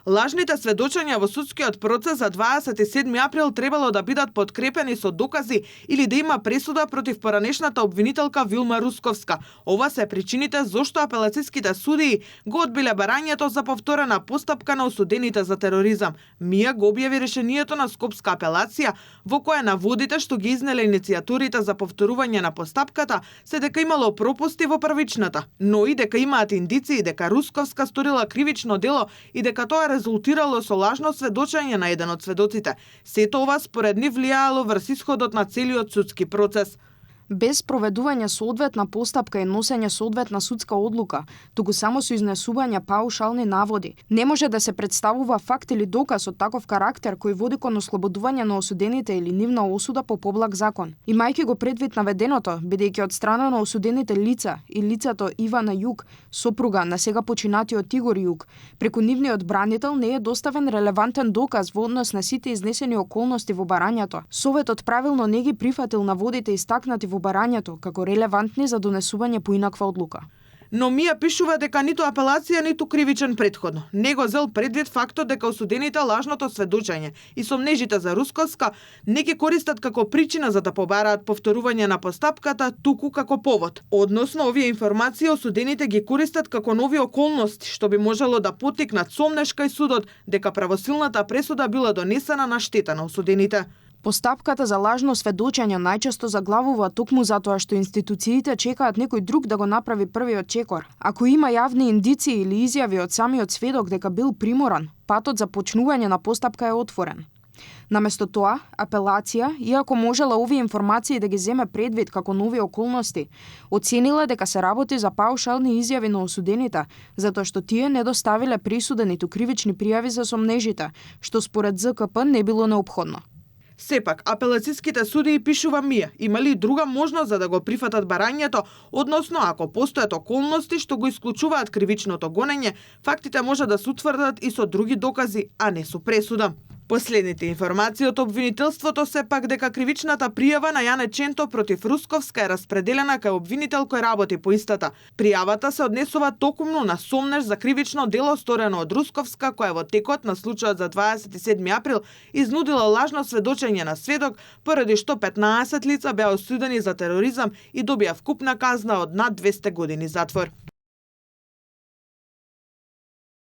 Лажните сведочења во судскиот процес за 27 април требало да бидат подкрепени со докази или да има пресуда против поранешната обвинителка Вилма Русковска. Ова се причините зошто апелациските судии го одбиле барањето за повторена постапка на осудените за тероризам. МИА го објави решението на Скопска апелација, во која наводите што ги изнеле иницијаторите за повторување на постапката се дека имало пропусти во првичната, но и дека имаат индиции дека Русковска сторила кривично дело и дека тоа резултирало со лажно сведочење на еден од сведоците. Сето ова според нив влијаело врз исходот на целиот судски процес. Без проведување соодветна постапка и носење соодветна судска одлука, туку само со изнесување паушални наводи, не може да се представува факт или доказ од таков карактер кој води кон ослободување на осудените или нивна осуда по поблаг закон. Имајќи го предвид наведеното, бидејќи од страна на осудените лица и лицето Ивана Јук, сопруга на сега починатиот Игор Јук, преку нивниот бранител не е доставен релевантен доказ во однос на сите изнесени околности во барањето. Советот правилно не ги прифатил наводите истакнати во барањето како релевантни за донесување поинаква одлука. Но МИА пишува дека ниту апелација, ниту кривичен претходно не го зел предвид фактот дека осудените лажното сведочење и сомнежите за Русковска не ги користат како причина за да побараат повторување на постапката, туку како повод. Односно, овие информации осудените ги користат како нови околности, што би можело да поттикнат сомнеш кај судот дека правосилната пресуда била донесена на штета на осудените. Постапката за лажно сведочење најчесто заглавува токму затоа што институциите чекаат некој друг да го направи првиот чекор. Ако има јавни индиции или изјави од самиот сведок дека бил приморан, патот за почнување на постапка е отворен. Наместо тоа, апелација, иако можела овие информации да ги земе предвид како нови околности, оценила дека се работи за паушални изјави на осудените, затоа што тие не доставиле присуда ниту кривични пријави за сомнежите, што според ЗКП не било неопходно. Сепак, апелациските судии, пишува МИА, имали друга можност за да го прифатат барањето, односно ако постојат околности што го исклучуваат кривичното гонење, фактите може да се утврдат и со други докази, а не со пресуда. Последните информации од обвинителството се пак дека кривичната пријава на Јане Ченто против Русковска е распределена кај обвинител кој работи по истата. Пријавата се однесува токму на сомнеш за кривично дело сторено од Русковска, која во текот на случајот за 27 април изнудила лажно сведочење на сведок, поради што 15 лица беа осудени за тероризам и добија вкупна казна од над 200 години затвор.